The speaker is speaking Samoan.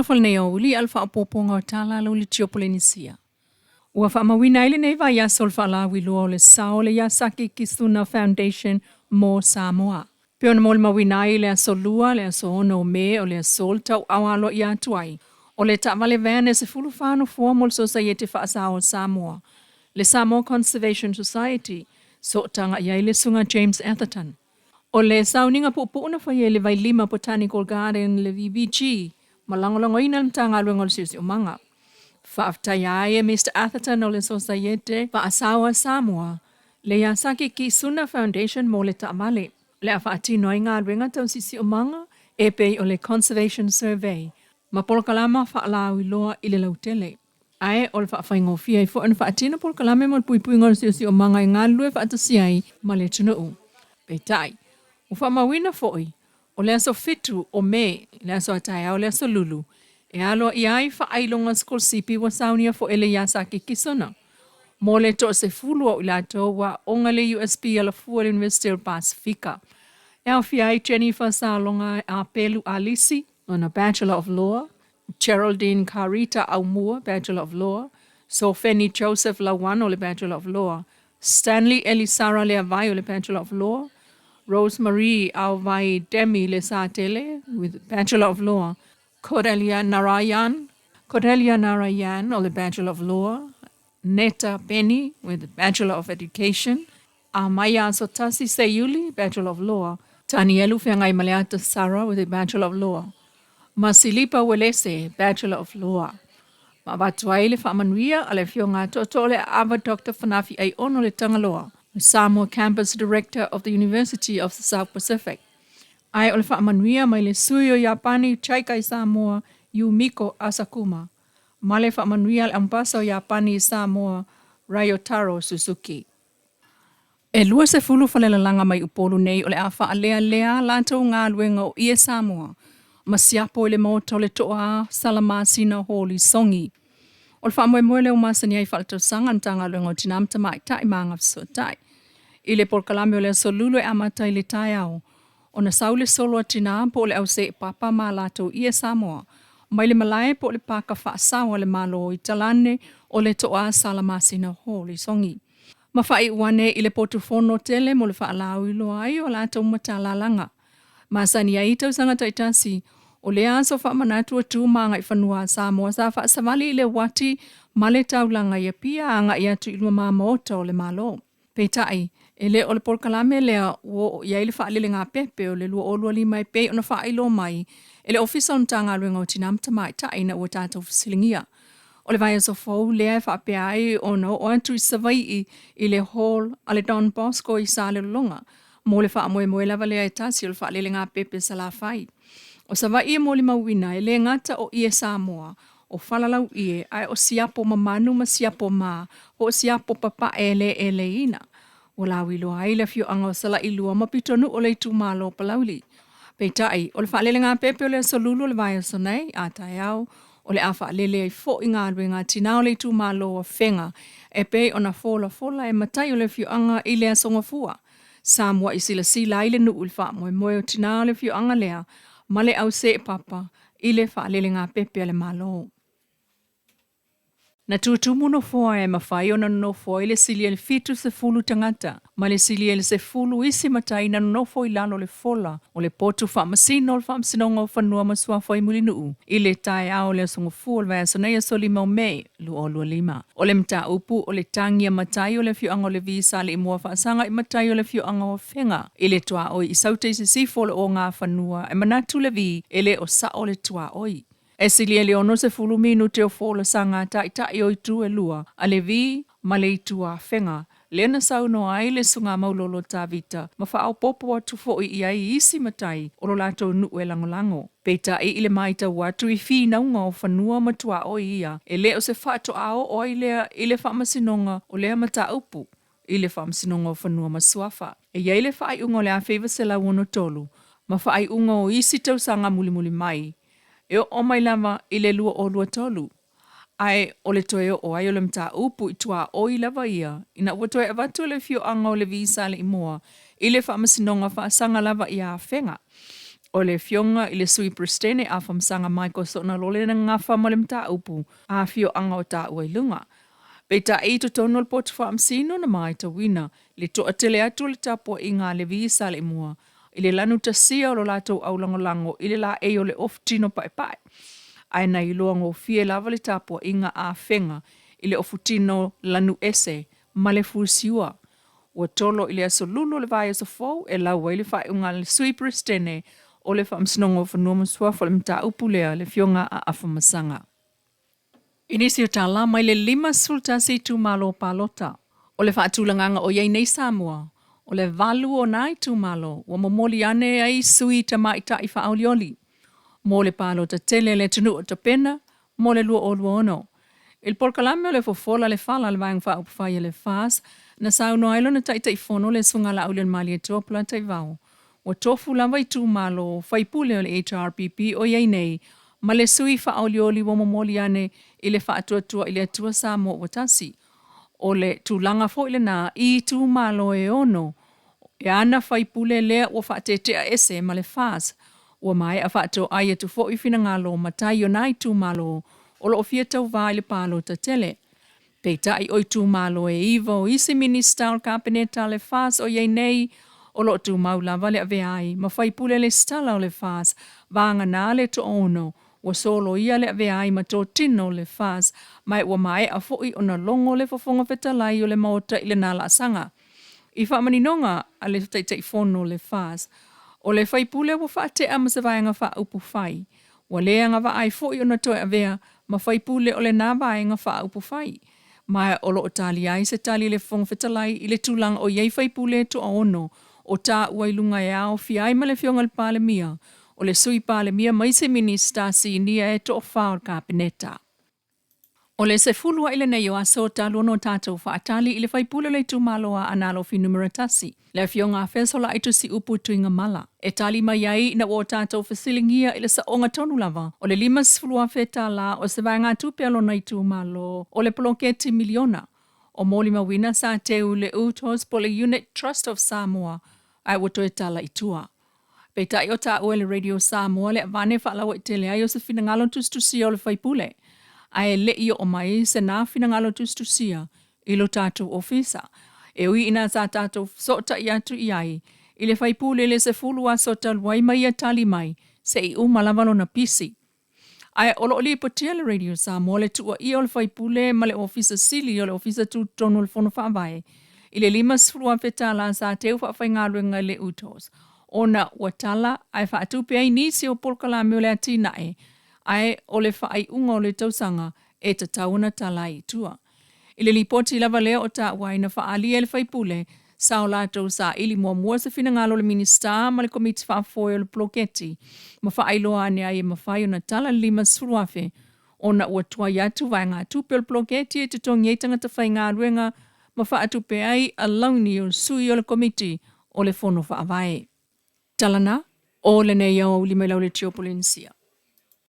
Talofa lenei aoauli a o le faaopoopoga o tala a le Ulitio Polenisia. Ua faamauina ai lenei vaiaso le faalauiloa o le sao o le Yasaki Kisuna Foundation mo Samoa. Pei ona molimauina ai i le Aso Lua, le aso 6 o Me o le aso le tauau aloaia atu ai o le taavale van e 14 nofoa mo le Sosaiete Faasao a Samoa, le Samoa Conservation Society, sootaga i ai le Susuga James Atherton. O le sauniga puupuu na faia i le Vailima Botanical Garden, le VBG, ma lagolagoina e le Matagaluega o le Siosiomaga. Faafetaia ai e Mister Atherton o le Sosaiete Faasao a Samoa, le Yasaki Kisuna Foundation mo le taavale. O le a faatino ai galuega tau sisiomaga e pei o le Conservation Survey ma polokalama faalauiloa i le lautele. Ae o le faafaigofie ai foi ona faatino polokalame mo le puipuiga o le siosiomaga e galulue faatasi ai ma le atunuu. Peitai, ua faamauina foi, o le aso 7 o Me, le aso a taeao le aso Lulu, e aloaia ai faailoga sikolasipi ua saunia foi e le Yasaki Kisona mo le toasefulu o i latou ua aoga i le USP Alafua i le Iunivesite o le Pasefika. E aofia ai Jennifer Saloga Apelu Alisi, ona Bachelor of Law, Geraldine Carita Aumua, Bachelor of Law, Sofeni Joseph Lauano le Bachelor of Law, Stanley Elisara Leavai o le Bachelor of Law, Rose Marie Aovai Demi Lesatele with Bachelor of Law, Cordelia Narayan, Cordelia Narayan o le Bachelor of Law, Neta Penny with Bachelor of Education, Amaia Asotasi Seiuli, Bachelor of Law, Tanielu Feagaimaleata Sarah with a Bachelor of Law, ma Silipa Uelese, Bachelor of Law. Ma avatu ai le faamanuia a le Afioga a Tootoo le Aava Doctor Fanafi Aiono le Tagaloa, Samoa Campus Director of the University of the South Pacific. Ae o le faamanuia mai le sui o Iapani JICA i Samoa, Yumiko Asakuma, ma le faamanuia a le Ambasa o Iapani i Samoa, Ryotaro Suzuki. E 20 falelalaga mai Upolu nei o le a faalealea a latou galuega o ie Samoa ma siapo i le maota o le Toa Salamasina Hall i Sogi. O le faamoemoe lea ua masani ai faaletausaga a le Matagaluega o Tina ma Tamaitai ma Agafesootai. I le polokalame o le Aso Lulu e amata i le taeao, ona sau le solo a tina po o le auseepapa ma a latou ie Samoa mai le malae po o le paka faasao a le Malo i talane o le Toa Salamasina Hall i Sogi. Ma faaiu ane i le potu fono tele mo le faalauiloa ai o latou matalalaga. Masani ai i tausaga taitasi, o lea aso faamanatu o tu ma agaifanua a Samoa sa faasavali i le uati ma le taulaga i Apia agai atu i luma-maota o le Malo. Peitai, e le o le polokalame lea ua oo i ai le faalelegāpepe o le 2025 e pei ona faailoa mai e le Ofisa o le Matagaluega o Tina ma Tamaitai ina ua tatou fesiligia. O le vaiaso fou lea e faapea ai ona oo atu i Savaii i le Hall a le Don Bosco i Salelologa mo le faamoemoe lava lea e tasi o le faalelegāpepe Salafai. O Savaii e molimauina e le gata o ie Samoa, o falalauie ae o siapo mamanu ma siapo ma po o siapo papae e le eleiina. Ua lauiloa ai le afioaga o Salailua ma pitonuu o le itumalo o Palauli. Peitai, o le faalelegāpepe o le aso Lulu o le vaiaso nei, a taeao, o le a faalele ai foi galuega a tina o le itumalo o Afega e pei ona folafola e matai o le afioaga i le Aso Gafua. Sa muai silasila ai le nuu i le faamoemoe o tina o le afioaga lea ma le au seepapa i le faalelegāpepe a le Malo. Na tutumu nofoa e mafai ona nonofo ai le silia i le 70 tagata ma le silia i le 10 isi matai na nonofo i lalo o le fola o le potu faamasino o le Faamasinoga o Fanua ma Suafa i Mulinuu i le taeao o le Aso Gafua o le vaiaso nei aso 5 o Me 2025. O le mataupu o le tagi a matai o le afioaga o Levi sa alii-mua faasaga i matai o le afioaga o Afega i le tuaoi i Saute i Sisifo o le Ogafanua e manatu Levi e le o sao le tuaoi. E silia i le 60 minute o folasaga a taitai o itu e lua, a Levi ma le itu a Afega, lea na saunoa ai le Susuga Maulolo Tavita ma faaopoopo atu foi i ai isi matai o lo latou nuu e lagolago. Peitai i le matau atu i finauga o fanua ma tuaoi ia, e le o se faatoa oo ai lea i le faamasinoga o lea mataupu i le Faamasinoga o Fanua ma Suafa. E i ai le faaiuga o le 1963 ma faaiuga o isi tausaga mulimuli mai, e oo mai lava i le 2023, ae o le toe oo ai o le mataupu i tuaoi lava ia ina ua toe avatu e le afioaga o Levi Saleimoa i le Faamasinoga faasaga lava ia Afega. O le Afioga i le Sui Peresetene Afamasaga Michael Soonalole na gafa ma le mataupu a afioaga o taua i luga. Peitai i totonu o le potu faamasino na matauina le toatele atu o le tapuaiga a Levi Saleimua i le lanutasia o lo latou aulagolago i le laei o le ofu tino paepae. Ae na iloa gofie lava le tapuaiga a Afega i le ofu tino lanu ese ma le fusiua. Ua tolo i le aso Lulu o le vaiaso fou e lau ai le faaiuga a le Sui Peresetene o le Faamasinoga o Fanua ma Suafa o le mataupu lea, le Afioga a Afamasaga. I nisi o tala mai le 51 itumalo palota o le faatulagaga o i ai nei Samoa, o le valu o nā itumalo ua momoli ane ai sui tamaitai faaolioli mo le palota tele a le atunuu o tapena mo le 2026. I le polokalame o le Fofola le Fala a le Vaega Faaupufai a le FAST, na saunoa ai lona Taitaifono le Susuga Laaulialemalietoa Polataivao, ua tofu lava itumalo faipule o le HRPP o i ai nei ma le sui faaolioli ua momoli ane i le Faatuatua i le Atua Samoa ua Tasi. O le tulaga foi lena i itumalo e ono e ana faipule lea ua faatetea ese ma le FAST. Ua maea faatoai atu foi finagalo o matai o nā itumalo o lo o fia tauvā i le palota tele. Peitai o itumalo e iva o isi Minisita o le Kapeneta a le FAST o i ai nei, o lo o tumau lava le avea ai ma faipule lesitala o le FAST, vagana le toaono ua soloia le avea ai ma totino o le FAST ma ua maea foi ona logo le Fofoga Fetalai o le Maota i lena laasaga. I faamaninoga a le Taitaifono o le FAST, o le faipule ua faatea ma se Vaega Faaupufai, ua le agavaa ai foi ona toe avea ma faipule o lena Vaega Faaupufai, ma o lo o talia ai se tali a le Fofoga Fetalai i le tulaga o i ai faipule e toaono o taua i luga e aofia ai ma le Afioga i le Palemia, o le Sui Palemia ma isi Minisita sinia e toafa o le Kapeneta. O le 10 a'i lenei o aso talu ona o tatou faatali i le faipule o le itumalo a Aana Alofi Numera 1, le Afioga a Fesola'i Tusiupu Tuigamala, e tali mai ai ina ua o tatou fesiligia i le saoga tonu lava o le $50,000 tala o se vaegatupe a lona itumalo o le poloketi miliona o molimauina sa teu i le UTOS po o le Unit Trust of Samoa ae ua toe tala i tua. Peitai o taua e le Radio Samoa le avane faalauaitele ai o se finagalo tusitusia o le faipule, ae le i oo mai se na finagalo tusitusia i lo tatou ofisa. E ui ina sa tatou fesootai atu i ai i le faipule i le 10 aso talu ai ma ia tali mai se i uma lava lona pisi. Ae o lo o lipotia le Radio Samoa le tuuaia o le faipule ma le Ofisa Sili o le Ofisa Tutotonu o le Fono Faavae i le $50,000 sa teu faafaigaluega i le UTOS ona ua tala ae faatupe ai nisi o polokalame o le atinae ae o le faaiuga o le tausaga e tatau ona tala ai i tua. I le lipoti lava lea o taua ai na faaalia e le faipule sa o latou saili muamua se finagalo o le Minisita ma le Komiti Faafoe o le Poloketi ma faailoa ane ai e mafai ona tala le $50,000 ona ua tuai atu vaegatupe o le poloketi e totogi ai tagata faigaluega ma faatupe ai alauni o sui o le Komiti o le Fono Faavae. Tala na, o lenei aoauli mai lau le Tio Polenisia.